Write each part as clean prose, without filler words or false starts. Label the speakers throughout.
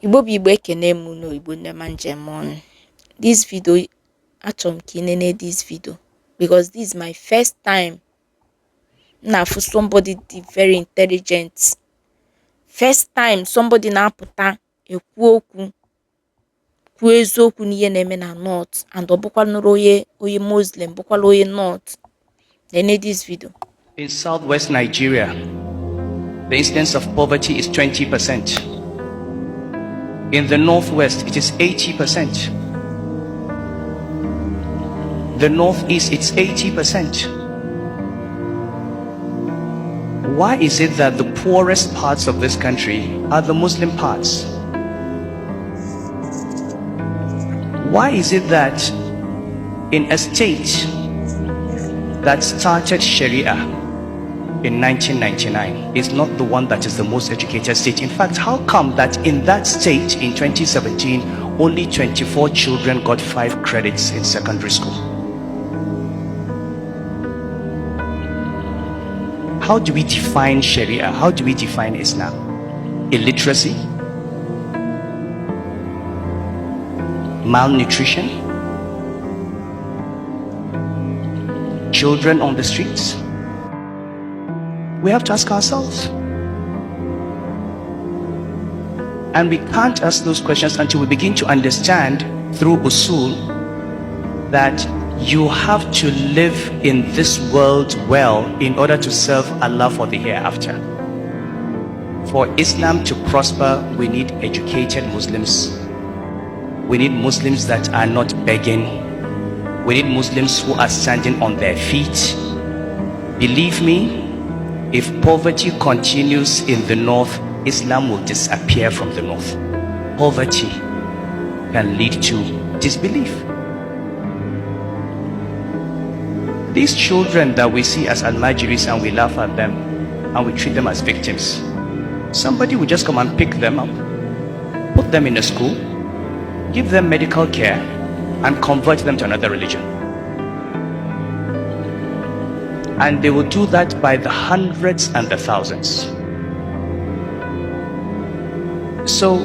Speaker 1: Igbo bụ Igbo, ekene m unu. Igbo ndị ọma njem ọnụ. This video, achọrọ m ka ị nene this video because this is my first time m na-afụ somebody dị very intelligent. First time somebody na-apụta ekwu okwu, kwuo eziokwu n'ihe na-eme na North, and ọ bụkwanụrụ onye Muslim, bụkwala onye North. Nene this video.
Speaker 2: In southwest Nigeria, the incidence of poverty is 20%. In the northwest, it is 80%. The northeast, it's 80%. Why is it that the poorest parts of this country are the Muslim parts? Why is it that in a state that started Sharia in 1999 is not the one that is the most educated state? In fact, how come that in that state in 2017, only 24 children got 5 credits in secondary school? How do we define Sharia? How do we define Islam? Illiteracy? Malnutrition? Children on the streets? We have to ask ourselves. And we can't ask those questions until we begin to understand through usul that you have to live in this world well in order to serve Allah for the hereafter. For Islam to prosper, we need educated Muslims. We need Muslims that are not begging. We need Muslims who are standing on their feet. Believe me, if poverty continues in the north, Islam will disappear from the north. Poverty can lead to disbelief. These children that we see as almajiris and we laugh at them and we treat them as victims, somebody will just come and pick them up, put them in a school, give them medical care, and convert them to another religion. And they will do that by the hundreds and the thousands. So,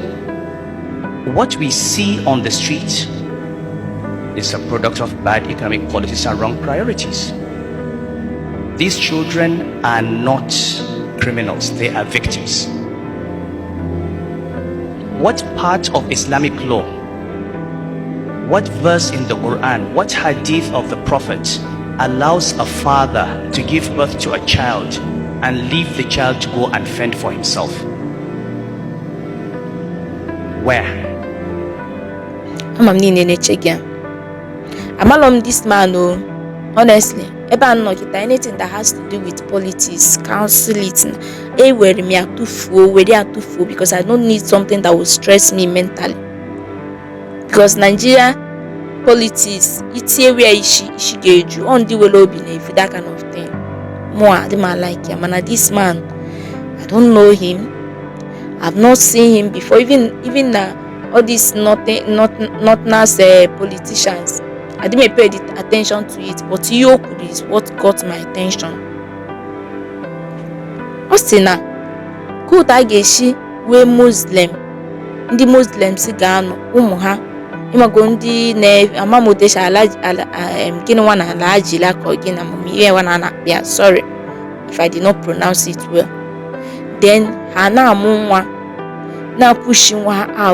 Speaker 2: what we see on the street is a product of bad economic policies and wrong priorities. These children are not criminals, they are victims. What part of Islamic law, what verse in the Quran, what hadith of the Prophet allows a father to give birth to a child and leave the child to go and fend for himself? Where?
Speaker 1: Ama m niile na-eche gị a. Amalọ m this man o. Honestly, ebe a nọ kịta, anything that has to do with politics, cancel it. Ewere m ya tụfuo, were ya tụfuo, because I don't need something that will stress me mentally. Because Nigeria politics, itinye ya isi, isi ga-eju. Ọ ndị nwere obi na-efu that kind of thing. Mụ adị m like ya, mana this man, I don't know him. I've not seen him before. Even na all these northerners politicians, I didn't pay attention to it, but ihe o kwuru is what got my attention. Ọ sị na ka otu a ga-esi wee Muslim, ndị Muslims ga-anọ ụmụ ha, ịmago ndị na-amamodesha ala gịnị nwa na ala ajila ka ọ gị na amamihe nwa na na-akpịa, sorry if I did not pronounce it well. Then ha na-amụ nwa, na-apushi nwa ha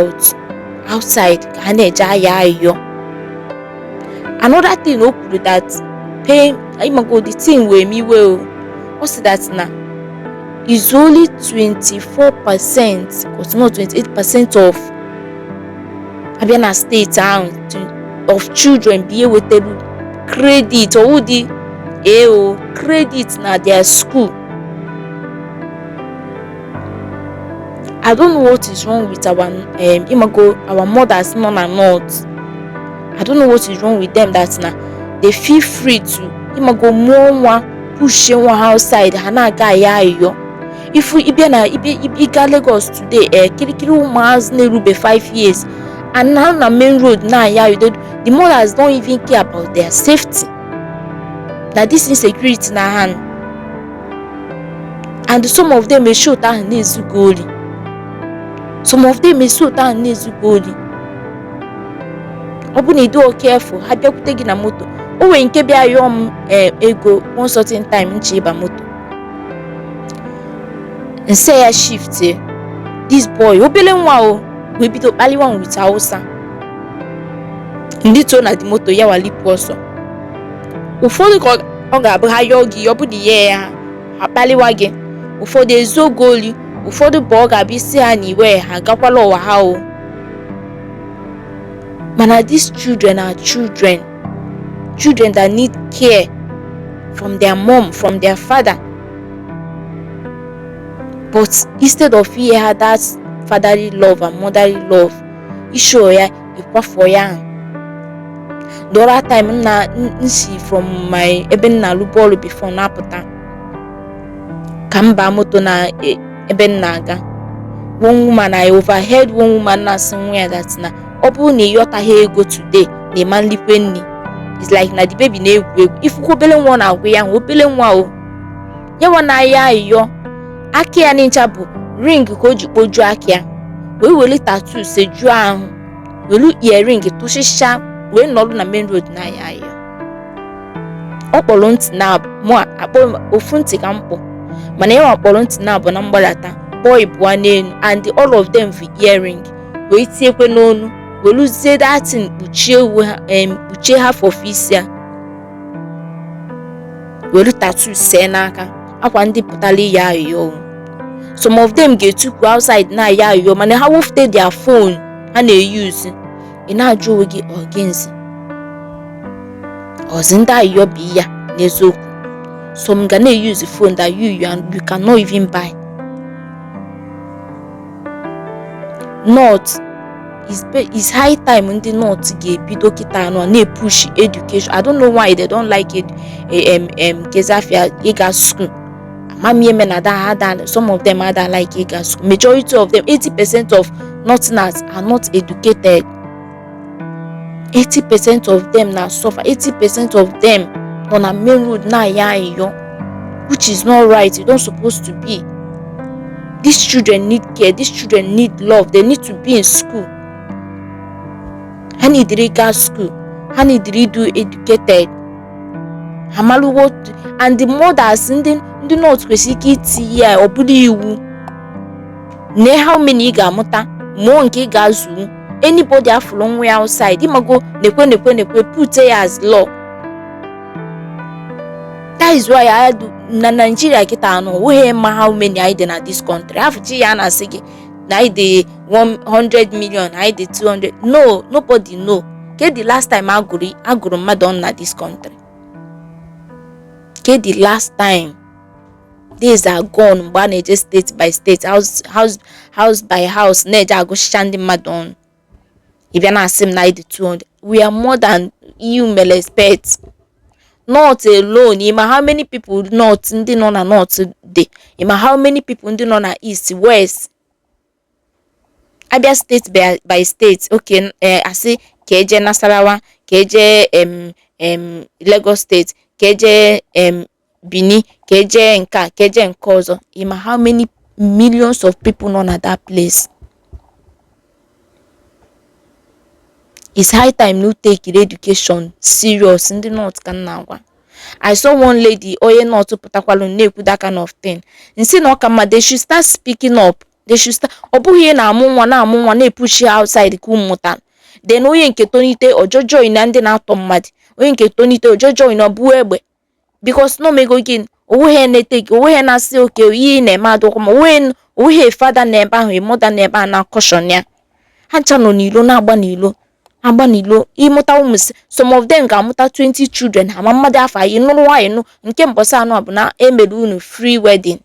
Speaker 1: outside ka ha na-eje ahịa ayọ. Another thing o kwuru that pay, ịmago the thing wee m iwe o. Ọ sị that na is only 24% or not 28% of abịa na steeti ahụ of children bi ewetelu credit ọwụdị eo credit na their school. I don't know what is wrong with our imago our mothers nọ na north. I don't know what is wrong with them that na they feel free to imago mụọ nwa, push nwa ha outside, ha na-aga ya ayọ. Ifu ịbịa na ịga Lagos today, kirikiri ụmụazị na-erube 5 years and now na main road na-aya ayọ. The mothers don't even care about their safety. Na this insecurity na hand, and some of them esho otu ahụ na-ezugo ori. Some of them esi otu ahụ na-ezu gị ori. Ọ bụ na ị dịghị careful, ha bịakwute gị na moto. O nwere nke bịa yọọ m ego one certain time m chọ ịba moto, m sị ya shift. This boy, obele nwa o, wee bido kpaliwa m with Hausa. M lituo na the moto, ya wa lipụ ọsọ. Ụfọdụ ka ọ ga-abụ ha yọọ gị, ọ bụ na ihe ya ha kpaliwa gị. Ụfọdụ ezuo gị ori. Ụfọdụ bụ ọ ga-abụ ị sị ha na iwe ha agakwala ụwa ha o. Mana these children are children, children that need care from their mom, from their father. But instead of inye ha that fatherly love and motherly love, ị show ya ịkwafọ ya ahụ. The other time m na m si from my ebe m na-alụbu ọrụ before na-apụta ka m baa moto na ebe m na-aga, one woman, I overheard one woman na-asị nwa ya that na ọ bụrụ na ị yọtaghị ego today, na ị ma nlikwe nri. It's like na the baby na-egwu egwu. Ị fụkwa obele nwa ọ na-agwa ya ahụ, obele nwa o, ya nwa na-ayọ ayịyọ, aka ya ncha bụ ring ka o ji kpojuo aka ya, wee were tattoo sejuo ahụ, were earring tụsịsịa, wee nọrọ na main road na-ayọ ayịyọ. Ọ kpọrọ ntị na mụ akpọ ofu ntị ka m kpọ, mana ya kpọrọ ntị na abụọ na mgbadata, kpọọ ịbụọ n'elu, and all of them bụ earring wee tinyekwe n'onu, weluzie that thing kpuchie uwe ha, kpuchie half of isi ya, were tattoo see n'aka akwa. Ndị pụtara ịyọ ayịyọ o, some of them ga-etukwu outside na-ayọ ayịyọ, mana ha wefute their phone ha na-eyuzu, ị na-ajụ onwe gị, ọ gịnzi ọzi ndị ayịyọ bụ ya n'eziokwu? Some ga na-eyuzu phone that you cannot even buy. North is high time ndị North ga-ebido kịta anụ na-epush education. I don't know why they don't like it. Kezi afa ya, ịga school, ama m ihe na ada some of them ada like ịga school. Majority of them, 80% of Northerners are not educated. 80% of them na suffer. 80% of them nọ na main road na-ayọ ayịyọ, which is not right. You don't supposed to be. These children need care. These children need love. They need to be in school. Ha need ịga school. Ha need ịdị educated, ha malụ what. And the mothers, ndị North kwesịrị ike itinye ya, ọ bụrụ iwu na how many ị ga-amụta, mụọ nke ị ga-azụ. Anybody afụrụ nwa ya outside, ịmago, nekwe nekwe nekwe, put ya as law. That is why I do na Nigeria kịta anọ onweghị ma how many anyị dị na this country. Afụchi ya, a na-asị gị na anyị dị 100 million, anyị dị 200. No, nobody know. Ke the last time agụrụ mmadụ ọnụ na this country? Ke the last time? Days are gone mgbe a na-eje state by state, house house house by house, na-eje agụchicha ndị mmadụ ọnụ. Ị bịa na-asị m na anyị dị 200. We are more than you may expect. North alone, ịma how many people North, ndị nọ na North dị? Ịma how many people ndị nọ na East, West? Abịa state by state, okay, asị ka eje Nasarawa, ka eje em em Lagos State, ka eje Benin, ka eje nke a, ka eje nke ọzọ. Ịma how many millions of people nọ na that place? It's high time you take education serious. Ndị North ka m na-agwa. I saw one lady, onye North, pụtakwalụ na-ekwu that kind of thing. M sị na ọ ka mma they should start speaking up. They should start. Ọ bụghị ihe na-amụ nwa, na-amụ nwa, na-epushi outside ka ụmụ mụtara. Then onye nke tonite, ọjọ join na ndị na-atọ mmadụ. Onye nke tonite, ọjọ join ọ bụ egbe, because no mego gịnị, onweghị na-ete gị, onweghị na-asị oke ihe ị na-eme adịkwa ma onweghị father na ebe ahụ, mother na ebe a na-caution ya. Ha ncha nọ n'ilo, na-agba n'ilo, agba n'ilo. Ịmụta ụmụ, some of them ga-amụta 20 children, ha ma mmadụ afọ anyị nụrụ nwaanyị nụ nke mbọsị anọ bụ na emere unu free wedding.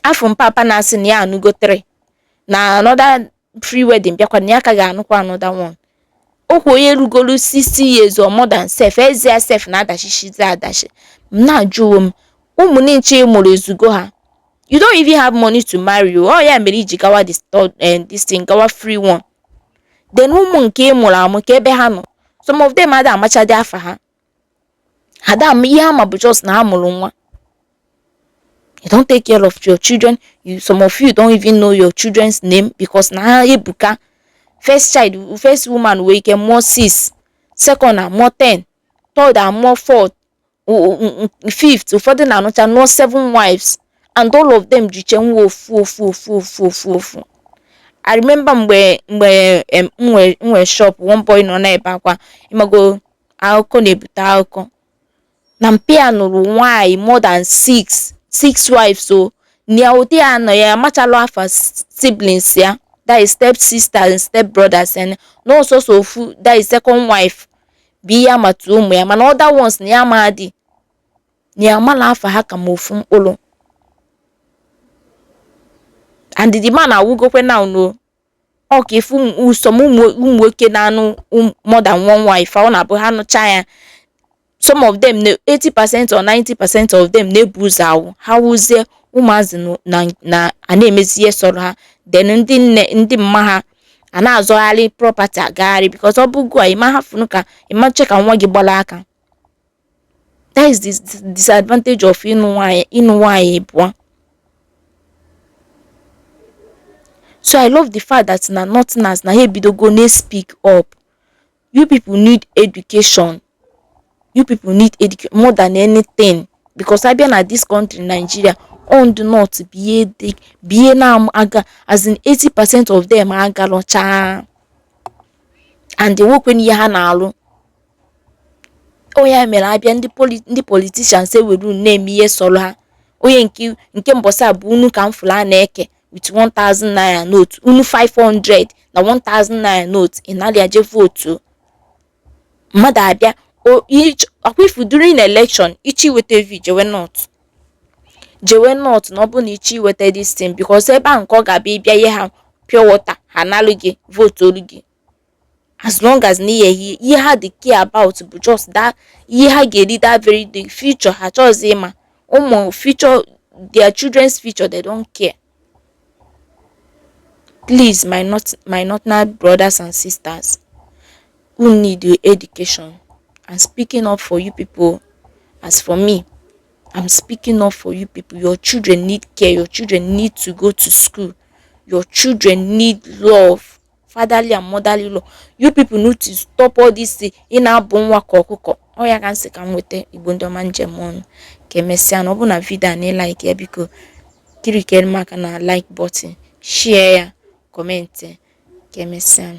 Speaker 1: Afọ mpapa na-asị na ya anụgo 3 na another free wedding bịakwa na ya ka ga-anụkwa another one. Okwu onye rugolu 60 years or more than sef, eze ya sef na-adachishizi adachi. M na-ajụ onwe m, ụmụ nche ị mụrụ ezugo ha? You don't even have money to marry o. Ọ ya mere iji gawa this third this thing, gawa free one. Then ụmụ nke ị mụrụ amụ, ka ebe ha nọ? Some of them ada amachadị afa ha, ha da ama ihe ha ma bụ just na ha mụrụ nwa. You don't take care of your children. You, some of you don't even know your children's name because na ha ebuka. First child, first woman nwee ike mụọ 6, second amụọ 10, third amụọ 4, fifth. Ụfọdụ na-anụcha nụọ 7 wives and all of them jiche nwa ofu ofu ofu ofu ofu ofu. I remember mgbe m nwee shop, one boy nọ na-ebe akwa. Ịmago, akụkọ na-ebute akụkọ na mpa ya nụrụ nwaanyị more than six wives. So na ụdị ya nọ ya amachalụ afa siblings ya, that is step sisters and step brothers, and na ọsọsọ ofu, that is second wife, bụ ihe amatu ụmụ ya, mana other ones na ya amadị, na ya amala afa ha ka ma ofu mkpụrụ. And the man awụgokwe now. No ọ ka ifu some ụmụ nwoke na-anụ more than one wife, ọ na-abụ ha nụcha ya, some of them na 80% or 90% of them na-ebu ụzọ awụ. Ha wụzie, ụmụazị na a na-emezi ihe sọrọ ha. Then ndị nne, ndị mma ha a na-azọgharị property, agagharị, because ọ bụgo a ịma hafunu ka ịmache ka nwa gị gbara aka. That is the disadvantage of ịnụ nwaanyị abụọ. So I love the fact that na Northerners na ha ebidogo na speak up. You people need education. You people need education more than anything, because abịa na this country Nigeria, all ndị north bụ ihe dị, bụ ihe na-aga, as in 80% of them agalọchaa and enwekwe ihe ha na-alụ. Ọ ya mere abịa ndị politicians ewere unu na-eme ihe sọrọ ha. Onye nke mbọsị a bụ unu ka m fụrụ a na-eke with 1000 naira note, unu 500 na 1000 naira note, ị narị aje vote. Mmadụ abịa akwa ifu during election, ichi iweta v jewe north, jewe north, na ọ bụ na ichi iweta this thing, because ebe ahụ nke ọ ga-abịa ịbịa ihe ha pure water, ha analụ gị vote olu gị, as long as na ihe ihe ha dị care about bụ just that ihe ha ga-eri that very day. Future ha chọọzi ịma ụmụ future, their children's future, they don't care. Please, my northern brothers and sisters who need the education, I'm speaking up for you people. As for me, I'm speaking up for you people. Your children need care. Your children need to go to school. Your children need love, fatherly and motherly love. You people need to stop all this ị na-abụ nwa ka ọkụkọ. Ọ ya ka m sị ka m nweta. Igbo ndị ọma, njem ọnụ, ka emesịa. Na ọ bụ na video a na ị like ya, biko kirikere m aka na like button, share ya, comment. Ka emesịa.